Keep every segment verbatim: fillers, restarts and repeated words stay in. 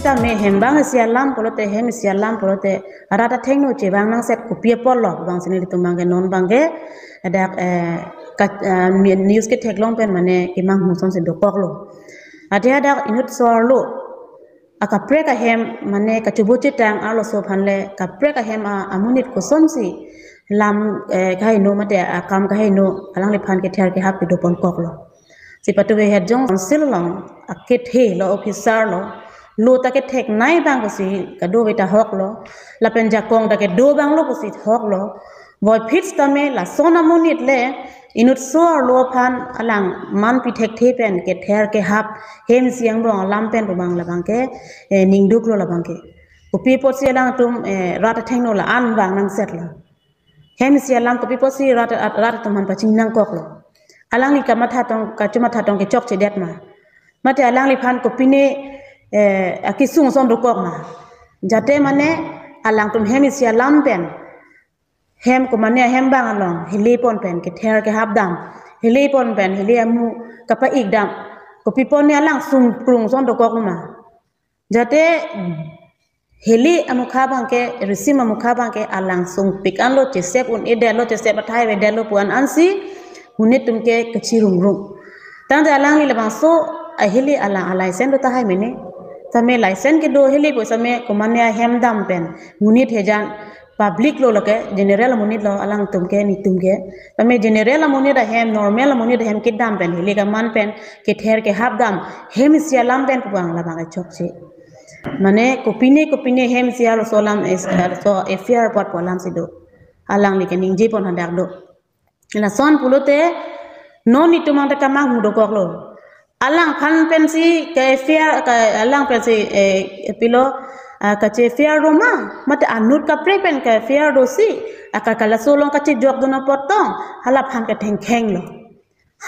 Tame hem abang isi alam pulote, hem isi alam pulote, rat athengno chevang nangset kopi apotlo, bang si nelitum abangke non abangke, adak, eh, ka, eh, mi-, news ketheklong pen mane kemanghu asonsi dokoklo. Athe adak inut so-arlo akaprek ahem mane kachobo chetang arloso aphan le kaprek ahem a-, amonit kosonsi lam, eh, kaheno mate akam kaheno alangliphan kether kehap kedoponkoklo. Si patu he jong council along akethe lo, officer lo, lo ta kethek nai abang pusi kadokave ta hoklo, lapen jakong ta kedo abang lo pusi hoklo. Voiphit sitame lason amonit le inut so-arlo aphan alang manpi thekthe pen kether kehap hem isi angbong alam pen pu abang labangke, eh, ningduklo labangke. Kopi apotsi alangtum, eh, rat athengno la-an vang nangsetlo. Hem isi alam kopi apotsi rat, rat, rat atum aphan pachini nangkoklo. Alangli kamatha tong, kachomatha tong kechokchedet ma? Mate alangliphan kopine, eh, akesung ason dokok ma? Jate mane alangtum hem isi alam pen, hem komane ahem abang along hili pon pen kether kehap dam, hili pon pen hili amu kapa-ik dam, kopi apot ne alang sungkrung ason dokok ma? Jate hili amukha abangke, risim amukha abangke alang sungpik anlo, chesep un-edetlo, chesep athai avedetlo pu an ansi monit atum ke kachirungrung. Tangte alangli labangso ahili alang a-license do tahai mene. Tame license kedo hili pu sitame komane ahem dam pen monit hejan, public lo lake, general amonit lo alangtum ke, netum ke. Tame general amonit ahem, normal amonit ahem kedam pen, hili kaman pen kether kehap dam, hem isi alam pen pu abang labang kechokche. Mane kopine kopine hem isi arloso alam, eh, arloso F I R apot pu alamsi do. Alangli keningjepon hadak do. Lason pulote non netum abang ta kemanghu dokoklo. Alangphan pensi ke F I R, ke alang pensi, eh, pilo, ah, kache F I R do ma, mate anut kaprek pen ke F I R dosi, aka kalaso along kachejokdun apot tong, halaphan kethengkhenglo.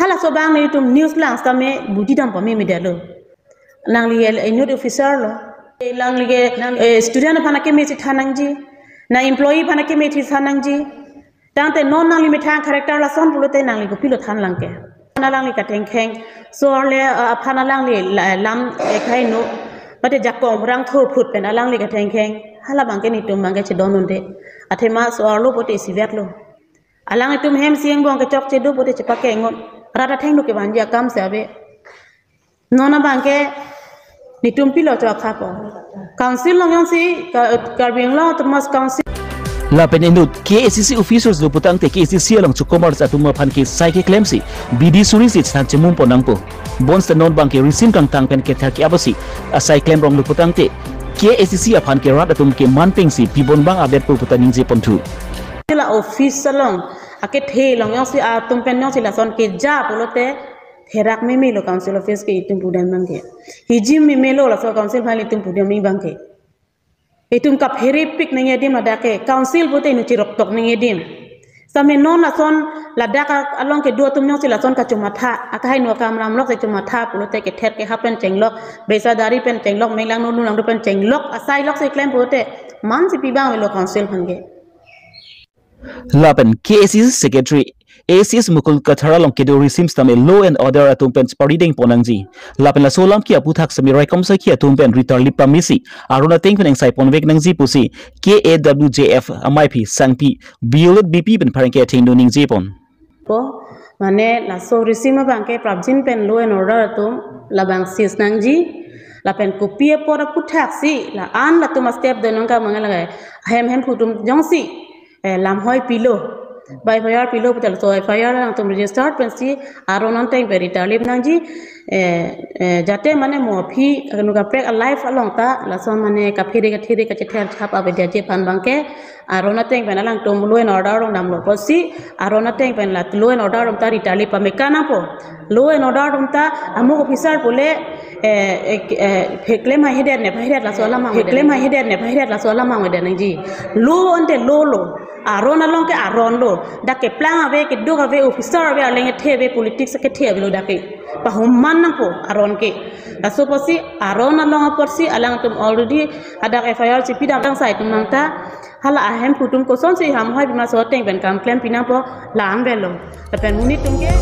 Halaso abang netum news lang sitame buji dam pamemedetlo. Nangli el-, inut officer lo. Nangli ke, nang, eh, student aphan akeme si than nangji. Na employee aphan akeme si than nangji. Tangte non nangli methang character lason pulote nangli kopilo than lang ke? Alangli kathengkheng. So-arlo, eh, aphan alangli la-, lam, eh, kaheno. Mate jakong rang tho phut pen alangli kathengkheng. Halabangke netum abangke chedon unde. Athema so-arlo pulote isivet lo. Alangtum hem isi angbong kechokche do pulote chepake engot. Rat athengno kevanji akam si ave. Non abangke netum pilo chokhapo? Council along jongsi ka-, Karbi Anglong Autonomous Council. Lapen inut K A C C officers do putangte K A C C along chokomar atum aphan ke sai keklemsi bidi suri si chethan chemum pon nangpo. Bonsita non abangke risim kangtang pen kether ke-apsi asai klemronglo putangte K A C C aphan ke rat atum ke manpengsi pibon abang abet po puta ningjeponthu. Sila office along, akethe along jongsi atum pen jongsi lason keja pulote therak memelo council office ke itum pudam abangke. Hijim memelo laso council aphan itum pudam abangke. Itum kapherepik nangji adim ladak ke, council pulote inut chiroktok nangji adim. Sitame non lason ladak a-, along kedo atum jongsi lason kachomatha, akaheno akam ramlok si chomatha pulote kether kehap pen chenglok, pesadari pen chenglok, menglangno lunglangno pen chenglok, asailok si klem pulote mansi pi abang avelo council aphan ke. Lapen K A C C Secretary A C S Mukul Kathar along kedo risim sitame law and order atum pen chepari dengpon nangji. Lapen laso alam ke aputhak sitame raikom saikhi atum pen ritarlip pamesi aron ateng pen engsai ponvek nangji pusi K A W J F amaiphi sangpi Violet Beypi pen pherangke athengno ningjepon. Po, mane laso risim abangke prapjin pen law and order atum labang seize nangji. Lapen kopi apot aputhaksi la-an latum a-step do nangkok mangke lake. Hem hemphu atum jongsi, eh, lamhoi pilo, ba F I R pilo pulote laso F I R alangtum register pensi aron ateng pen ritarlip nangji, eh, eh, jate mane mo aphi kanu kaprek a-life along ta lason mane kaphere kathere kachether chap avedetji aphan abangke aron ateng pen alangtum law and order along damlo pusi aron ateng pen la law and order atum ta ritarlip pame ka nangpo. Law and order atum ta amuk officer pule, eh, eh, eh, pheklem haihedet ne phahedet laso alam mang, pheklem haihedet ne phahedet laso alam mangvedet nangji. Law ante law lo. Aron along ke aron lo. Dak keplang ave, keduk ave, officer ave, arleng kethe ave, politics kethe avelo dak ke. Pahoman nangpo aron ke. Laso pusi aron along aporsi alangtum already hadak F I R chepi dam tang sai atum nangta. Hala ahemphu atum kosonsi hamhoi pima laso ateng pen kam klempi nangpo, la-an avelo. Lapen monit atum ke.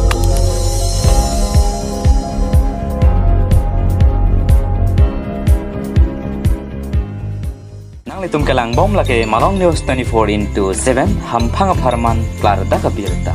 Itum kelang bom lake Malong News twenty-four into seven, hamphang apharman klardak abirta.